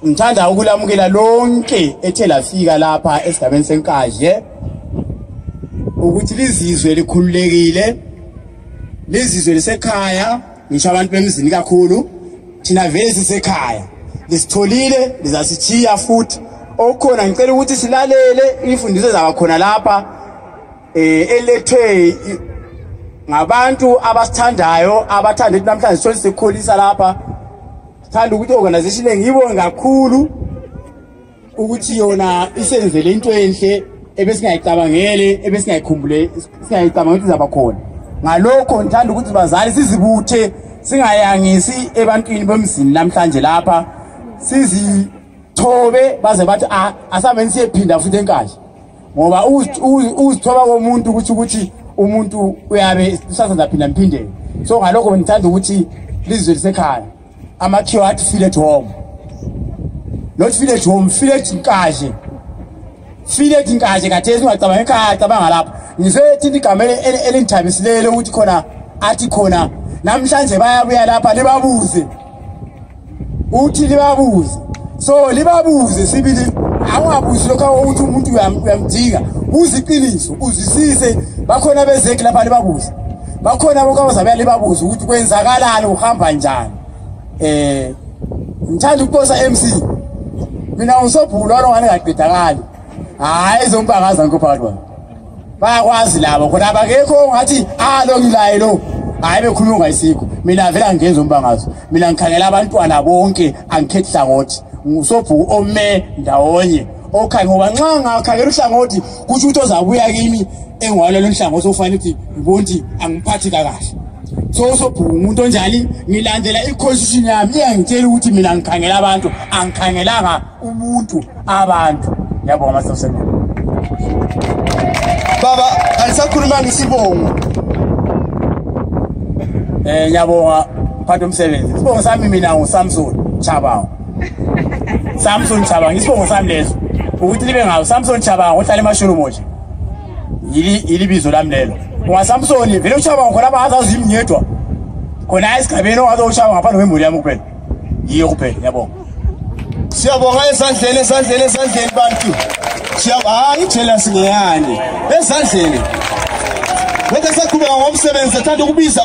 Ngithanda ukulamukela lonke ethe lafika lapha esigabeni seNkandla ukuthi lizizwe likhululekile, lizizwe lisekhaya. Ngisho abantu bemzini kakhulu thina vele sisekhaya, lisitholile lizasithiya futhi. Okukhona ngicela ukuthi silalele imfundiso zabakhona lapha elethwe ngabantu abasithandayo, abathanda ukuthi namhlanje sithola sikholisa lapha. Thanda ukuthi organization engiyibonge kakhulu ukuthi yona isenzele into enhle ebesingayicabangele, ebesingayikhumbule, singayicabanga ukuthi izaba khona. Ngalokho ngithanda ukuthi bazali sizibuthe, singayangisi ebantwini bomzini namhlanje lapha, sizithobe baze bathi asameni siyephinda futhi eNkandla, ngoba uzithoba komuntu ukuthi umuntu uyabe usasazaphinda mphindele. So ngalokho ngithanda ukuthi lizwe lisekhaya. Amakhiwo athi feel at home, not feel at home, feel at Nkandla. Feel at Nkandla kathesi ungacabanga ekhaya, cabanga lapha. Ngizothi igama elinthabisilele ukuthi khona athi khona namhlanje bayabuya lapha libabuze. Uthi libabuze. So libabuze sibili, awungabuzi lokho ukuthi umuntu uyamdinga. Uziqiniso, uzwisise, bakhona bezeki lapha libabuze. Bakhona bokabazabe libabuze ukuthi kwenzakalani, uhamba njani. Ngithanda ukuposa MC. Mina usobhula ngane ngaqedakali. Hayi izombangaza ngikuphakathi kwami. Bayakwazi labo khona abakekho ngathi lo ngilaye lo. Hayi bekhuluma ngayisikho. Mina vela ngenza umbangazo. Mina ngikhangela abantwana bonke, angikhethi hlangothi. Ngusobhuku ome ndawonye. Okay, ngoba nxa ngakhangela uhlangothi kusho ukuthi ozabuya kimi engwalelo nhlangothi ofanele ukuthi ngibonti angiphathi kahle. So sobhuku umuntu onjani ngilandela iconstitution yami iyangitshela ukuthi mina ngikhangela abantu, angikhangelanga umuntu, abantu. Ngiyabonga masosana. Baba alisakhuluma ngisibongo. Ngiyabonga mphathi umsebenzi. Isibongo sami mina nguSamson Chabango. Samson Chabango isibongo sami leso. Ukuthi libe ngawo Samson Chabango ohlala eMasholomoja. Yilibizo lami lelo. UngaSamson vele uChabango khona abazazi imnyedwa. Khona esigabeni ongazoshaba ngaphandle kwemuli yami kuphela. Yiyo kuphela, ngiyabonga. Siyabonga esandleni bantu. Ngitshela singeyani. Esandleni. Wonke saqhubeka ngomsebenzi ethanda ukubiza